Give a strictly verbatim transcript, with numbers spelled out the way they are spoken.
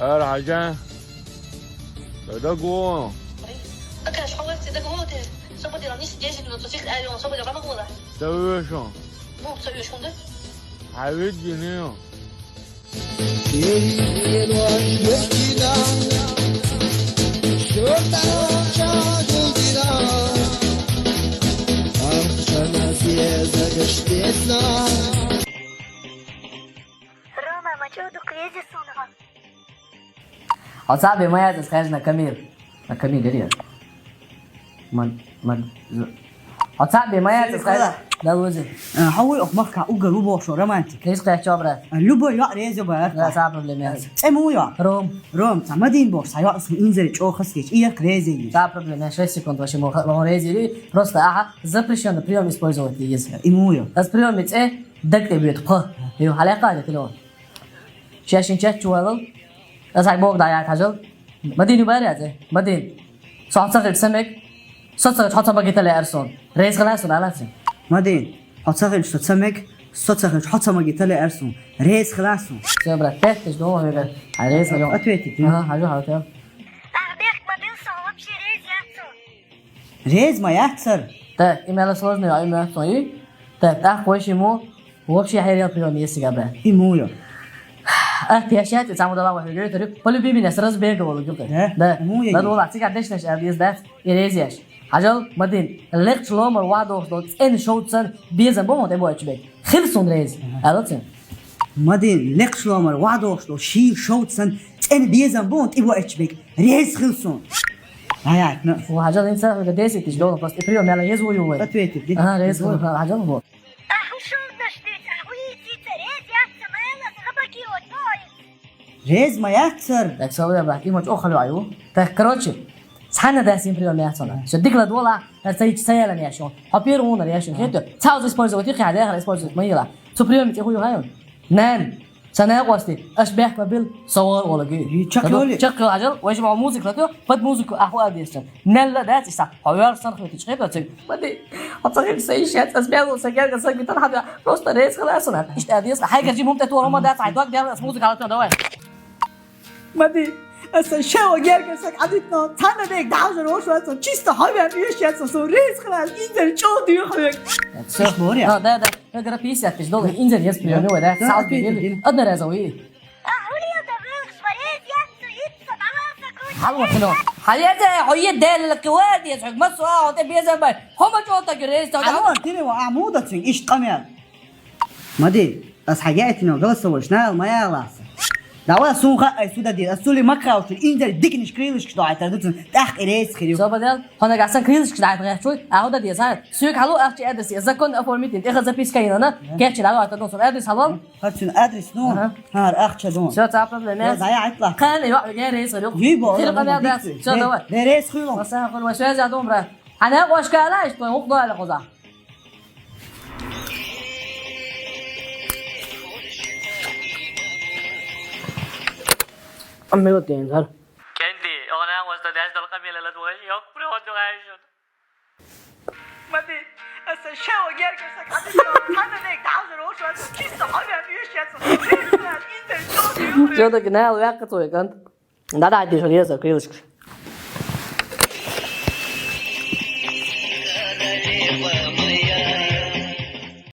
Ара хьажа. Дагу. Дагаш хьоварци дагу те. Сободила ниш дежи но цих айон сободила мама гола. Тавешо. Бу цавешунда. Хьавид гинео. Рома, мачо ду кризис унга. Оцаби маяц хажна Камил. На Камил гери. Ман, ман, з-, оцаби маяц хажна. Да, лузи. Э, хьо вуй охмахка уга лубошо романтик. Киш качо, брат. Э, любой я резо бар. Да, са проблема. Э, ему я. Ром. Ром, са Мадин бош, са я с инзери чо хас кеч. И я резо. Са проблема. Шесть секунд вашему ха-, вон резо. Просто, ага, запрещено приём использовать есть. Ему я. Аз приём ец, э, дак тебе п. Ю, халяка, телефон. Шашин чат чувалал. Аз хай бог да я хажал. Мадин барязе. Мадин. Со цахил самек. Со цахил хоца багитале арсон. Рейс хана сон аласи. Мадин. Хоца хил со самек. Со цахил хоца магитале арсон. Рейс хана сон. Всё, брат, пять тысяч долларов, брат. А рейс хана. Ответить, да? Ага, хажу, хажу. Арбек, Мадин, со вообще рейс яцу. Рез ма яцар. Так, имела сложный, а имя сой. Так, так, хочешь ему вообще херел приём, если габе. Ему ё. А, ты ещё, ты саму дала вахи говорит, полюби меня, сразу бегал, говорит. Да? Да. Ему ё. Надо было, цыган дешнеш, а без да, и резеш. Хажал, Мадин, легч ломар вадох, что эн шоуцан, без эн бомон, ты боечбек. Хилсон рез. Ага. Алоцин. Мадин, легч ломар вадох, что ши шоуцан, эн без эн бомон, ты боечбек. Рез хилсон. Ай, ай, ну. Хажал инса, десять тысяч долларов просто. И приём, я езу его. Ответит, да? Ага, рез хилсон. Хажал вот. Рез ма яцар. Так, всё, я, брат, и мочь охалю аю. Так, короче, сана да сим приём я сона. Всё, дикла дола, а цаич цаялан я шо. Хапир он я шо. Хето, цаус использовать, и хадер использовать, маила. Цу приём я хую хаю. Нэн. Сана гости, аш бяхма бил, савар олаги. И чакъ ёли. Чакъ ёли, ажал, вай ма музыка латё, под музыку аху адисчан. Нелла да, иса, хавар сан хвати чхе да цик. Мадин, а цахил сей шат, аз бяло са герга са гитан хада, просто рез хала сана. Ишта адис, хай гаржи мумта ту рома да, тай дог да, аз музыка латё, давай. Мадин, аз са шева герга са адитно, цана дег да, жо рош ва, чисто хавар еш я, со рез хала, индер чо ду хавар. Всё. Иш моря. Да, да, да. Эгра пятьдесят тысяч долларов, индер ес приём, да? Да, сал ответили, били. Одноразовый. Хало хно. Хаяде, хое дел квади, сог масо, а он те безабай. Хома чё так резь, то. Алло, ты его амуда цин, ишт камер. Мади, аз хаяти но голосовой, шнал моя ласа. Давай сунха ай сюда ди, аз сули макаучу, индер дикниш крылышки, что это, дуцин, так и рейс хирю. Всё, подал. Хона гасан крылышки, да, это чуй, а худа ди, са, сюк халу, ахчи адрес, закон оформить, это записка и на, кечи, да, это дон, адрес халу. Харцин адрес, ну. Ага. Хар ахча дон. Всё, ца проблема. Всё, да, я айтла. Кан, я, я рейс, говорю. Ей, бо, Хил да, кан, да, да, всё, давай. Да, рейс хуйло. Масса, хуйло, связь, я дом, брат. Ана, кошка, ала, что, ух, давай, коза. Аммело тензар. Кенди, она, вот, да, да, да, камела, да, да, я, просто, да, я. Мади, аса шева герга са кадио, кана не гажа рош, аса чисто хавян юш яца. Всё-таки на, я катуй, кан. Да, да, ты же реза, крылышко.